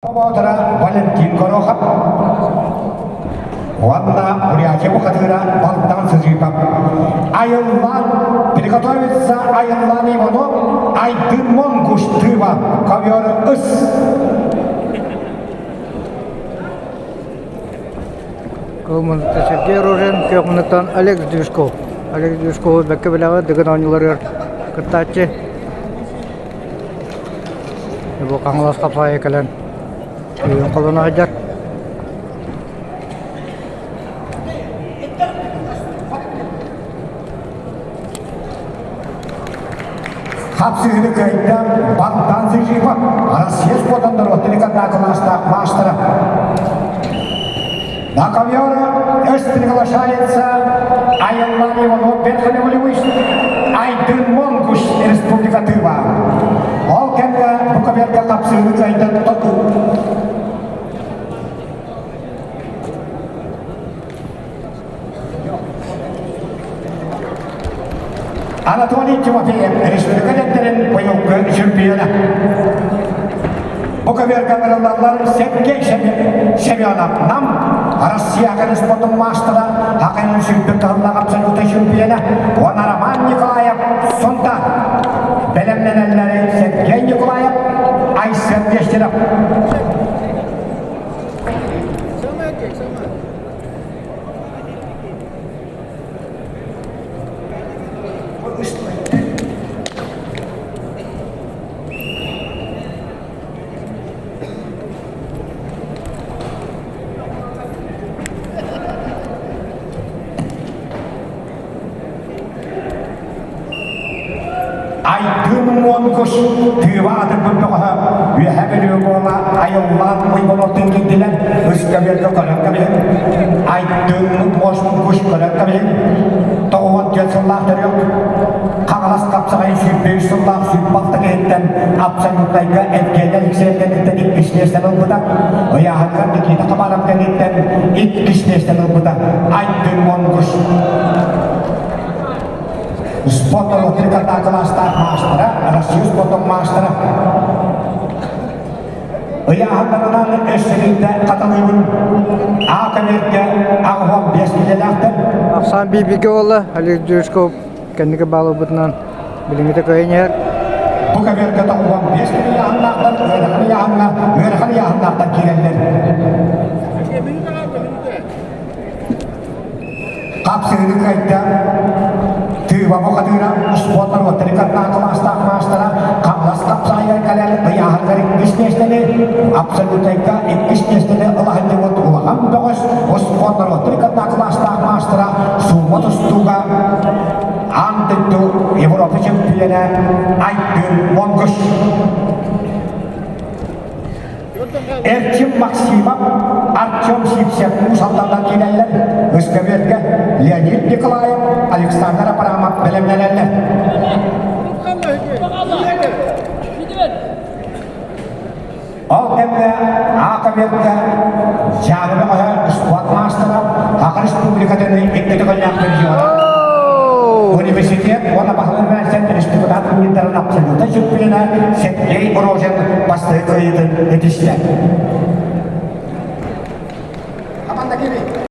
Боотура Валентин Горохов уонна Бурятия бухатыыра Балтан Сызыпов Айыллаан приготовиться Айыллаан Иванов Айдын Монгуш Тыва ковер ыс Кылмыты Сергей Рожин, кыахмыныттан Олег Движков. Олег Движкову бэккэ билэҕит, Дыгын оонньууларыгар кыттааччы. Бу Хаҥалас хапсаайы кэлэн үйүн холоно сылдьар. Хапсыһыны кыайда Богдан Зыжиев, Россия спортан норуоттары кылаастаах маастара. На ковер өс приглашается Айыллан Иванов Берханевич Айдын Монгуш Республика Тыва. Ол кэмҥэ бу көбүөргэ хапсыһыны кыайдан тоту. Анатолий Тимофеев республика дэнтэрин быйылгы чемпиона. Бу көбүөргэ ыҥырыллаллар Сергей Семенов Нам Россия спортун маастара, Хакайын сүүрбүт кыһыллаах абсолютнай чемпиона уонна Роман Николаев Сунта бэлэмнэнэллэри Сергей Николаев, Айсен Нестеров. Айдын Монгуш тыыба атырбыт бөҕөһө Үөһээ Бүлүү буола айыллаан уйболоттун киирдилэр Ыскабыарга көрөн кэбиһин Айдын Монгуш көрөн кэбиһин 94 сыллаах төрүөх Хаҥалас хапсаҕайын 105 сыллаах 106 киһиттэн абсолютнайга Евгений Алексеев кэнниттэн иккис миэстэни ылбыта. Ыйааһыныгар Никита Хабаров кэнниттэн иккис миэстэни ылбыта. Айдын Монгуш спорт норуоттарын кылаастаах маастара, Россия спортун маастара. Ыйааһыннарынан өссө хатылыыбын А көмүргэ 85 килэлээхтэр. Ахсаан бииргэ буолла Олег Дюшков кэнники баалыбытынан билиҥҥитэ кыайан иһэр. Бу көбүөргэ 95 ыйааһыннаахтар, ыарахан ыйааһыҥҥа ыарахан ыйааһыннаахтар киирэллэр. Хапсыһыны кыайда Тыыба бухатыыра спорт норуоттары кытта кылаастаах маастара Хаҥалас хапсаайыгар кэлэн ыйааһыныгар иккис миэстэни, абсолютнайга иккис миэстэни ыла сылдьыбыт улахан бөҕөс спорт норуоттары кытта кылаастаах маастара Суума тустууга аан дойду Европа чемпиона Айдын Монгуш. Эрчим Максимов, Артем Сивцев Уус Алданнан киирэллэр. Ыскэбиэргэ Леонид Николаев, Александр Абрамов бэлэмнэнэллэр. Ол кэмҥэ Аакаберга Дьааҥы бөҕөһө спорт маастара Саха Республикатын икки төгүллээх чемпиона. Университет уонна баһылык мээстэт республикат турнирдарын абсолютнай чемпиона Сергей Рожин бастакы кыайыытын этистэ.